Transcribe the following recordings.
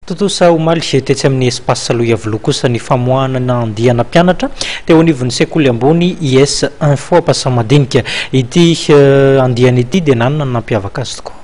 Tontosa omaly tetsy amin'ny Espace Salohy Iavoloha kosa ny famoahana ny andiana mpianatra teo anivon'ny sekoly ambony IS Info Ampasamadinika. Ity andiany ity dia nanana ny nampiavaka azy tokoa.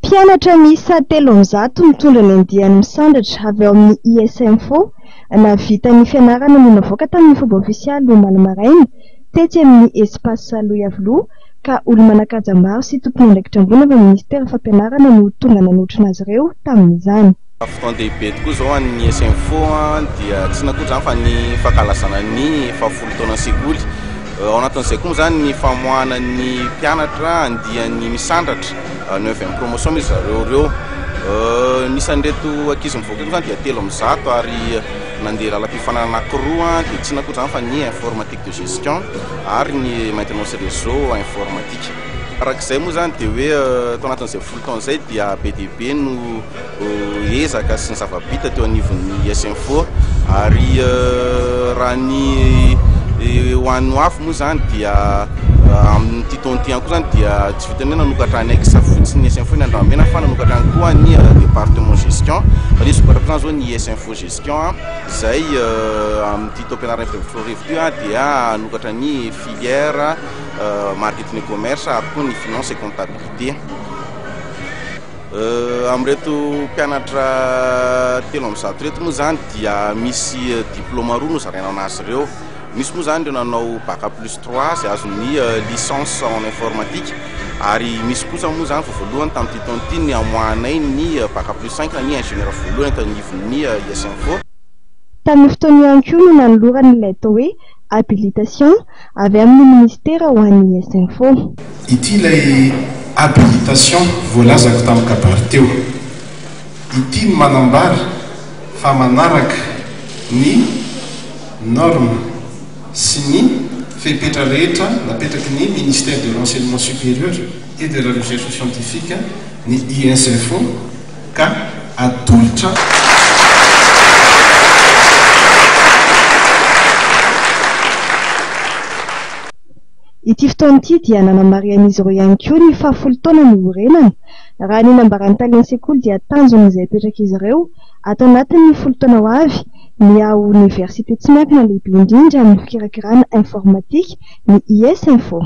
Mpianatra miisa 300 mitondra ny andiany misandratra avy ao amin'ny IS Info nahavita ny fianarana no navoaka tamin'ny fomba ofisialy omaly maraina tetsy amin'ny Espace Salohy Iavoloha ka olo-manan-kaja maro sy tompon'andraikitra ambony avy amin'ny Minisitera Fampianarana no tonga nanotrona azy ireo tamin'izany. Fotoan-dehibe tokoa izao an'ny SMFO dia tsy inona akory izany fa ny fankalazana ny fahafolo taonan'ny sekoly. Ao anatin'izay koa moa izany ny famoahana ny mpianatra andiany misandratra, neuvième promotion moa zareo ireo. Ny isan'ireto ankizy mivoaka ireto moa izany dia 300 ary nandeha lalam-piofanana anankiroa dia tsy inona akory izany fa ny informatique de gestion ary ny maintenance réseau informatique. Araka izay moa izany dia hoe tao anatin'izay folo taona izay dia be dia be no ezaka sy ny zava-bita teo anivon'ny ISInfo ary raha ny ho an'ny ho avy moa izany dia amin'ity taona ity ihany koa izany dia tsy vitan'ny hoe nanokatra annexe fotsiny ny ISInfo eny Andranomena fa nanokatra ihany koa ny département gestion fa nisy vokatra koa izany izao ny ISInfo gestion izay amin'ity taom-pianarana 2024 ity dia hanokatra ny filière marketing et commerce ary koa ny finance et comptabilité. Amin'ireto mpianatra 300 ireto moa izany dia misy diplôme roa no zaraina anazy ireo. Misy moa izany ireo nanao bac plus trois izay azon'ny licence en informatique ary misy kosa moa izany vao voalohany tamin'ity taona ity ny hamoahanay ny bac plus cinq na ny ingénieur voalohany eto anivon'ny ISInfo. Tamin'io fotoana io ihany koa no nanolorany ilay atao hoe habilitation avy amin'ny minisitera ho an'ny ISInfo. Ity ilay habilitation voalazako tamin'ny kabary teo. Ity no manambara fa manaraka ny normes sy ny fepetra rehetra napetraky ny Ministère de l'Enseignement Supérieur et de la Recherche Scientifique ny ISFO ka atolotra. Ity fotoana ity dia nanamarihan'izy ireo ihany koa ny fahafolo taona niorenana. Raha ny nambaran'ny talen'ny sekoly dia tanjona izay apetrak'izy ireo ato anatin'ny folo taona ho avy ny haha oniversite tsy miankina lehibe indrindra amin'ny fikirakirana informatika ny ISInfo.